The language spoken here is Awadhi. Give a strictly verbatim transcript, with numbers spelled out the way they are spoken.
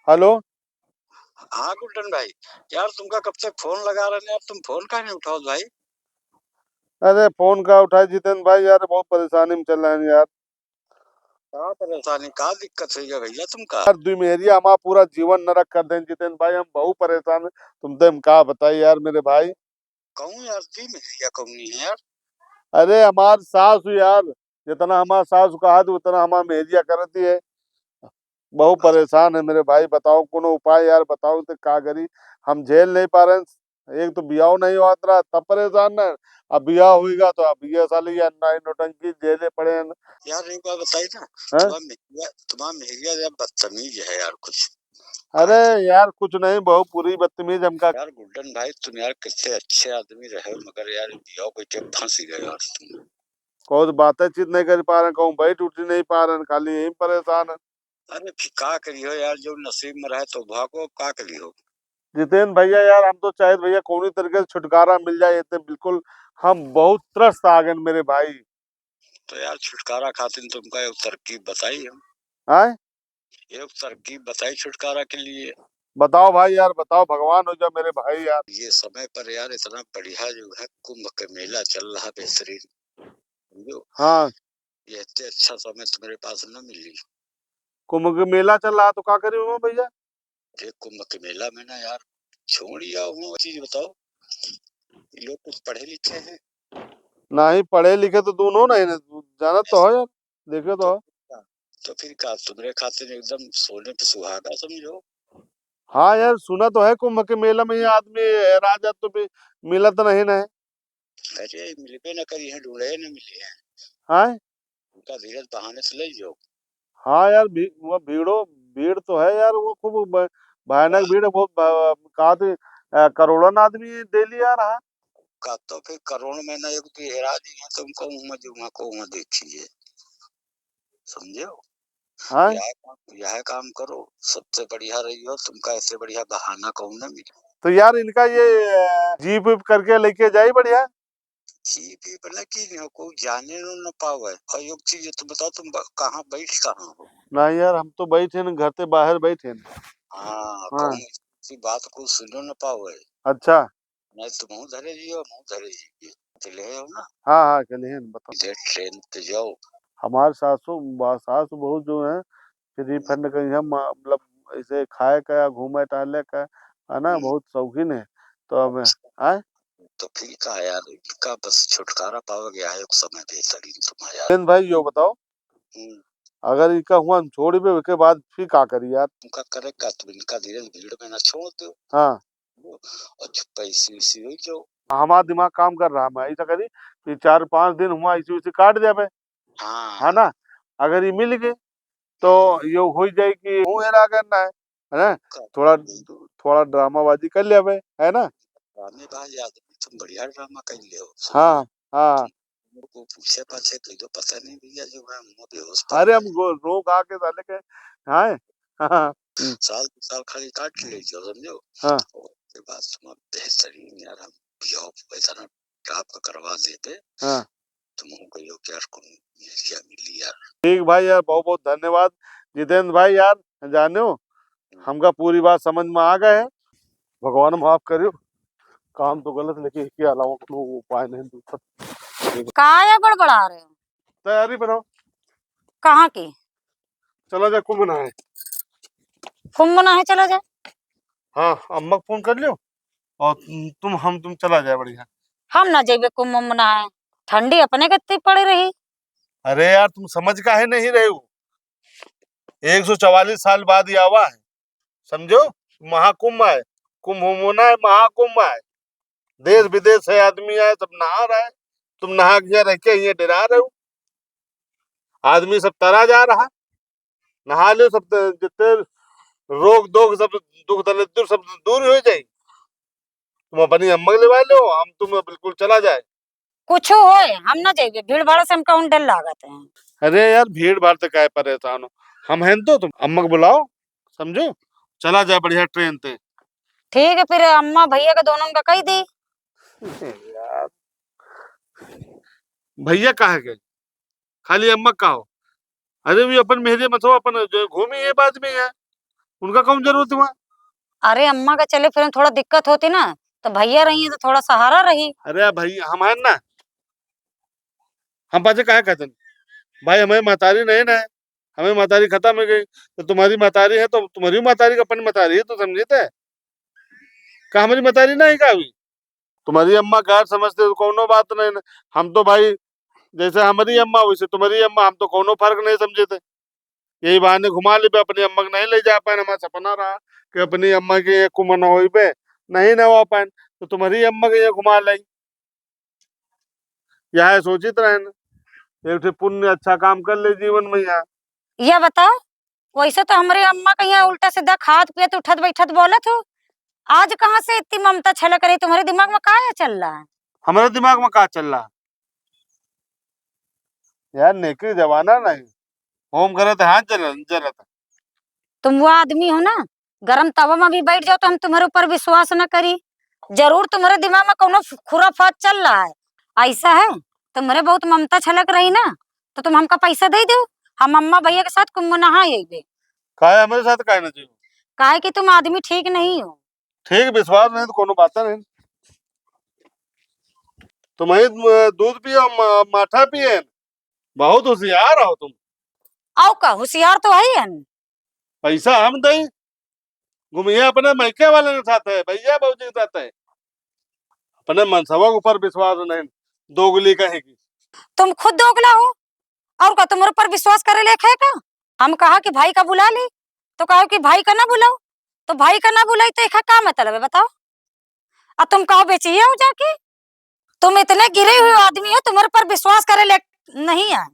हेलो। हाँ गुड्डन भाई, यार तुमका कब से फोन लगा रहे हैं यार, तुम फोन काहे नहीं उठावत भाई? अरे फोन का उठाए जितेंद्र भाई, यार बहुत परेशानी में चल रहे हैं यार। का परेशानी, का दिक्कत हुई है भैया तुमका? यार दुई मेहरिया हमारा पूरा जीवन नरक कर देन जितेंद्र भाई, हम बहुत परेशान हैं। तुम तो हम का बताई यार मेरे भाई। कहूँ यार, दी मेहरिया कौनी है यार? अरे हमार सास यार, जितना हमार सास कहा थी उतना हमार मेहरिया करती है। बहुत हाँ। परेशान है मेरे भाई, बताओ कोनो उपाय यार, बताओ तो का करी, हम झेल नहीं पा रहे हैं। एक तो बियाह नहीं होत रहा तब परेशान है, अब बियाह होइगा तो अब ये साली ये नाई नौटंकी झेले पड़े हैं। यार एक बात बताई ना, हाँ? तुम्हारा मेहरिया, तुम्हारा मेहरिया यार बदतमीज है यार कुछ। अरे यार कुछ नहीं, बहुत बुरी बदतमीज हमका। यार गुड्डन भाई तुम यार कितने अच्छे आदमी रहे, मगर यार बियाह बैठे फंस गए यार तुम। कौन बातें चीत नहीं कर पा रहे, कहूँ बैठ उठ नहीं पा रहे, खाली यही परेशान है। अरे फिर का करियो यार, जो नसीब में रहे तो भागो, का करियो। जितेंद्र भैया यार, हम तो चाहित भैया कौनी तरीके से छुटकारा मिल जाए, ये तो बिल्कुल हम बहुत त्रस्त आ गए मेरे भाई। तो यार छुटकारा खातिर तुमका एक तरकीब बताई हम। आय? एक तरकीब बताई छुटकारा के लिए। बताओ भाई यार, बताओ, भगवान हो जा मेरे भाई यार। ये समय पर यार इतना बढ़िया जो है कुंभ का मेला चल रहा बेहतरीन, समझो? हाँ। ये इतने अच्छा समय तुम्हारे पास न मिली। कुंभ का मेला चल रहा तो का करी हुआ भैया? अरे कुंभ के मेला में ना यार, छोड़ यार वो चीज बताओ, ये लोग कुछ पढ़े लिखे हैं? नहीं, पढ़े लिखे तो दोनों नहीं ना, जानत तो हो यार, देखे तो हो। तो फिर का, तुम्हारे खातिर एकदम सोने पे सुहागा समझो। हाँ यार, सुना तो है कुंभ के मेला में ये आदमी राजा तो भी मिलत नहीं ना है। अरे मिलबे ना करी है, ढूंढे ना मिली है। हाँ? उनका धीरज बहाने से ले जाओ। हाँ यार, भी-, वो भीड़ो, भीड़ तो है यार, वो खूब ब-, भयानक भीड़ है, बहुत ब-, कहा थे, अ, करोड़न आदमी daily आ रहा है। का तो फिर करोड़ में ना एक भी हेरा जी है, तुमको उहाँ जो उहाँ को उहाँ देखिए, समझे हो? हाँ? यह काम, यह काम करो, सबसे बढ़िया रही हो, तुमका ऐसे बढ़िया बहाना कहूँ ना मिले। तो यार इनका ये, अ, जीप वीप करके लेके जाई बढ़िया। जी, भी बोला कि न को जाने न, न पावे। और एक चीज तो बताओ, तुम ब-, कहाँ बैठ कहाँ हो? नहीं यार, हम तो बैठे न, घर से बाहर बैठे न। हाँ, हाँ। कहूँ सी बात को सुनो न पावे। अच्छा। नहीं तो मुँह धरे जियो, मुँह धरे जियो। अकेले हो ना? हाँ, हाँ, अकेले हैं, बताओ। इधर ट्रेन पे जाओ। हमार सासू, बा-, सास बहुत जो है, फ्री हम्म। फंड कहीं हम, मतलब, ऐसे खाए का या घूमे टहले का, है ना, हम्म। बहुत शौकीन है। तो अब, अच्छा। आए? तो फिर का यार, इनका बस छुटकारा पावे के आयो समय बेहतरीन तुम्हारा यार। लेकिन भाई, यो बताओ, हम्म। अगर इनका हुआ हम छोड़ बे, उसके बाद फिर का करी यार? उनका करे का, तुम इनका धीरे भीड़ में ना छोड़ दो। हाँ। और चुप ऐसी वैसी हो जाओ। हमारा दिमाग काम कर रहा, मैं ऐसा करी कि चार पाँच दिन हुआ ऐसी वैसी काट दिया बे। हाँ। है ना? अगर ये मिल गए, तो यो होइ जाए कि मुँह हेरा गए ना, है ना? का थोड़ा, थोड़ा ड्रामाबाजी कर लेबे, है ना? ड्रामेबाज आदमी, तुम बढ़िया ड्रामा कर ले हो। हाँ, हाँ। तुमको पूछे पाछे कह दो, पता नहीं भैया, जो है मुँह बेहोश पड़ अरे, गए। हम गो-, रोग आके साले के, हाँ, हाँ, हाँ। हम्म। साल दो साल खाली काट ले जाओ, समझो? हाँ। और के बाद तुम बेहतरीन यार, हम बियाह वैसा ना टाप का करवा देते। हाँ। तुम हो गई हो क्या, कौन क्या मिली यार? ठीक भाई यार, बहुत बहुत धन्यवाद जितेंद्र भाई यार, जाने हो, हम्म। हमका पूरी बात समझ में आ गए है। भगवान माफ करियो, काम तो गलत, लेकिन इसके अलावा कोनो उपाय नहीं दूसरा। का या गड़बड़ा रहे हो? तैयारी बनाओ। कहाँ की? चला जाए कुंभ नहाए। कुंभ नहाए चला जाए? हाँ, अम्मा को फोन कर लियो और तुम, हम, तुम चला जाए बढ़िया। हम ना जेबे कुंभ उम्भ नहाए, ठंडी अपने के इतनी पड़ी रही। अरे यार, तुम समझ काहे नहीं रहे हो? एक सौ चवालीस साल बाद ये आवा है, समझो, महाकुंभ है, कुंभ होना है, महाकुंभ है, देश विदेश से आदमी आए, सब नहा रहे, तुम नहा के रह के ये डरा रहे हो, आदमी सब तरा जा रहा, नहा लो सब, त-, जितने रोग दोग सब दुख दलिद्र सब दूर हो जाए, तुम अपनी अम्मा के लेवा लो, हम तुम बिल्कुल चला जाए। कुछ होए, हम ना जाइबे, भीड़ भाड़ से हमका उन डर लागत है। अरे यार, भीड़ भाड़ से काहे परेशान हो, हम हैं तो, तुम अम्मा को बुलाओ, समझो, चला जाए बढ़िया ट्रेन से। ठीक है, फिर अम्मा भैया के दोनों का कही दी। यार, भैया कहाँ गए? खाली अम्मा का हो? अरे, वी अपन मेहरे मत हो, अपन जो घूमी ये बाद में है। उनका कौन जरूरत हुआ? अरे अम्मा का चले फिरे में थोड़ा दिक्कत होती ना, तो भैया रही है तो थोड़ा सहारा रही। अरे भाई, हम हैं ना, हम पाछे काहे कहते हैं? भाई, हमारी महतारी नहीं ना है, हमारी महतारी खत्म हो गई, तो तुम्हारी महतारी है तो तुम्हारी महतारी का अपनी महतारी है, तो समझे थे? का हमारी महतारी नहीं का हुई? तुम्हारी अम्मा गैर समझते तो कौनो बात नहीं ना। हम तो भाई, जैसे हमारी अम्मा वैसे तुम्हारी अम्मा, हम तो कौनो फर्क नहीं समझे थे। यही बहाने घुमा लेबे अपनी अम्मा के, नहीं ले जा पाए। हमारा सपना रहा कि अपनी अम्मा के यहाँ कुमन होइबे, नहीं ना हो पाए, तो तुम्हारी अम्मा के यहाँ घुमा लाई। यह सोचित रहे ना, एक ठे पुण्य अच्छा काम कर ले जीवन में यहाँ। यह बताओ, वैसे तो हमरे अम्मा के यहाँ उल्टा सीधा खात पियत उठत बैठत बोलत हो, आज कहाँ से इतनी ममता छलक रही? तुम्हारे दिमाग में का चल रहा है? हमारे दिमाग में का चल रहा है? यार, नेकी जमाना नहीं, होम करत हाथ जरत, जरत। तुम वो आदमी हो ना, गरम तवा में भी बैठ जाओ तो हम तुम्हारे ऊपर विश्वास न करी। जरूर तुम्हारे दिमाग में कौनो खुराफात चल रहा है। ऐसा है, तुम्हारे बहुत ममता छलक रही ना, तो तुम हमका पैसा दे दो, हम अम्मा भैया के साथ कुंभ नहा अइबे। काहे हमारे साथ काहे ना चाहिए? काहे कि तुम आदमी ठीक नहीं हो। ठीक विश्वास नहीं तो कोनो बात नहीं। तुम ही, अ, दूध पियो, म-, माठा पिए, बहुत होशियार हो तुम। आओ का, होशियार तो है ही हन। पैसा हम दई, घूमिए अपने मायके वाले के साथ है, भैया भौजी के साथ है। अपने मनसवा के ऊपर विश्वास नहीं, दोगली कहेगी। तुम खुद दोगला हो, और का तुम्हारे ऊपर विश्वास करे लेख है का? हम कहा कि भाई का बुला ली, तो कहो कि भाई का ना बुलाओ, तो भाई का ना बुलाई तो एक का मतलब है बताओ? और तुम कहो बेचिए हो जाके, तुम इतने गिरे हुए आदमी हो, तुम्हारे पर विश्वास करे ले नहीं है।